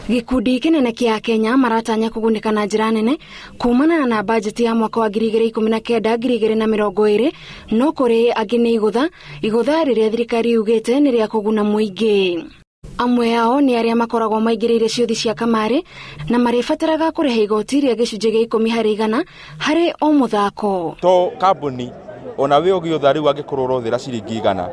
Gĩkundi kĩnene kĩa Kenya maratanya kũgunĩka na njĩra nene kumana na bajeti ya mwaka wa 2019 2020, no kũrĩ angĩ nĩ igũtha igũtha rĩrĩa thirikari yugĩte nĩ rĩa kũguna mũingĩ. Amwe ao nĩ arĩa makoragwo maingĩrĩire ciũthi cia kamarĩ na marĩbataraga kũrĩha igoti rĩa gĩcunjĩ gĩa 10% harĩ o mũthako. To kambuni ona we ũgĩũtha rĩu angĩkorwo ũrothĩra ciringi 110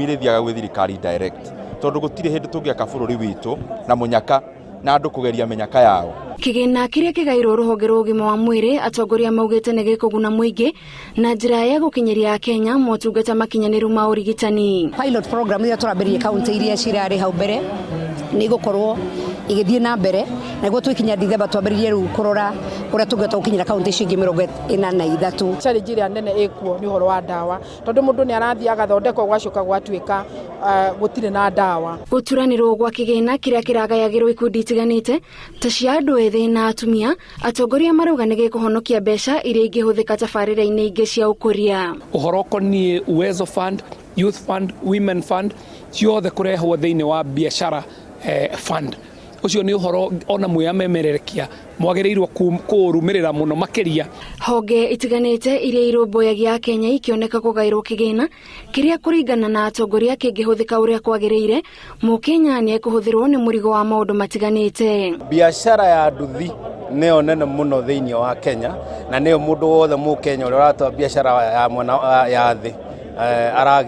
rĩthiaga gwĩ thirikari direct, tondũ gũtirĩ hĩndĩ tũngĩaka bũrũri witũ na mũnyaka na andũ kũgeria mĩnyaka yao. Kĩgĩna kĩrĩa kĩgairwo rũhonge rwa ũgima wa mwĩrĩ, atongoria maugĩte nĩ gĩkũguna mũingĩ na njĩra ya gũkinyĩria Akenya motungata makinyanĩru ma ũrigitani. Pilot program iria tũrambĩrĩria kaunti iria cirarĩ hau mbere nĩ igũkorwo igĩthiĩ na mbere, na nĩguo twĩkinya Dithemba twambĩrĩrie rĩu kũrora ũrĩa tũngĩhota gũkinyĩra kaunti icio ingĩ 43. Challenge ĩrĩa nene ĩkuo nĩ ũhoro wa ndawa, tondũ mũndũ nĩ arathiĩ agathondekwo gwacoka gwatuĩka gũtirĩ na ndawa. Gũturanĩrwo gwa kĩgĩna kĩrĩa kĩragayagĩrwo ikundi itiganĩte ta cia andũ ethĩ na atumia, atongoria marauga nĩ gĩkũhonokia mbeca iria ingĩhũthĩka tabarĩra-inĩ ingĩ cia ũkũria. Ũhoro ũkoniĩ Uwezo Fund, Youth Fund, Women Fund ciothe kũrehwo thĩinĩ wa biacara fund. Ũcio nĩ ũhoro ona mwĩ amemererekia mwagĩrĩirwo kũũrũmĩrĩra mũno makĩria. Honge itiganĩte iria irũmbũyagia Akenya ikĩoneka kũgaĩrwo kĩgĩna kĩrĩa kũringana na atongoria kĩngĩhũthĩka ũrĩa kwagĩrĩire, Mũkenya nĩ ekũhũthĩrwo nĩ mũrigo wa maũndũ matiganĩte. Biacara ya nduthi nĩyo nene mũno thĩinĩ wa Kenya, na nĩyo mũndũ wothe Mũkenya ũrĩa ũratwara biacara ya mwena ya thĩ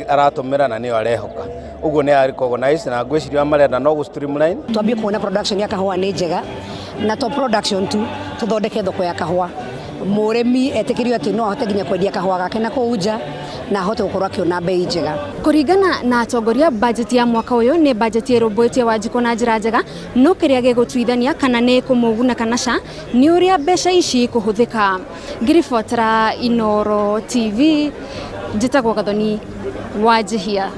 aratũmĩra na nĩyo arehoka. Ũguo nĩ organize na ngwĩciria marenda no gũ streamline. Twambie kuona production ya kahũa nĩ njega, na to production tu, tũthondeke thoko ya kahũa. Mũrĩmi etĩkĩrio atĩ no ahote nginya kwendia kahũa gake na kũu nja na ahote gũkorwo akĩona bei njega. Kũringana na atongoria, bajeti ya mwaka ũyũ nĩ bajeti ĩrũmbũĩtie Wanjikũ na njĩra njega, no kĩrĩa gĩgũtuithania kana nĩ kũmũguna kana ca nĩ ũrĩa mbeca ici ikũhũthĩka. Ngĩribotera Inooro TV, njĩtagwo Gathoni Wanjihia.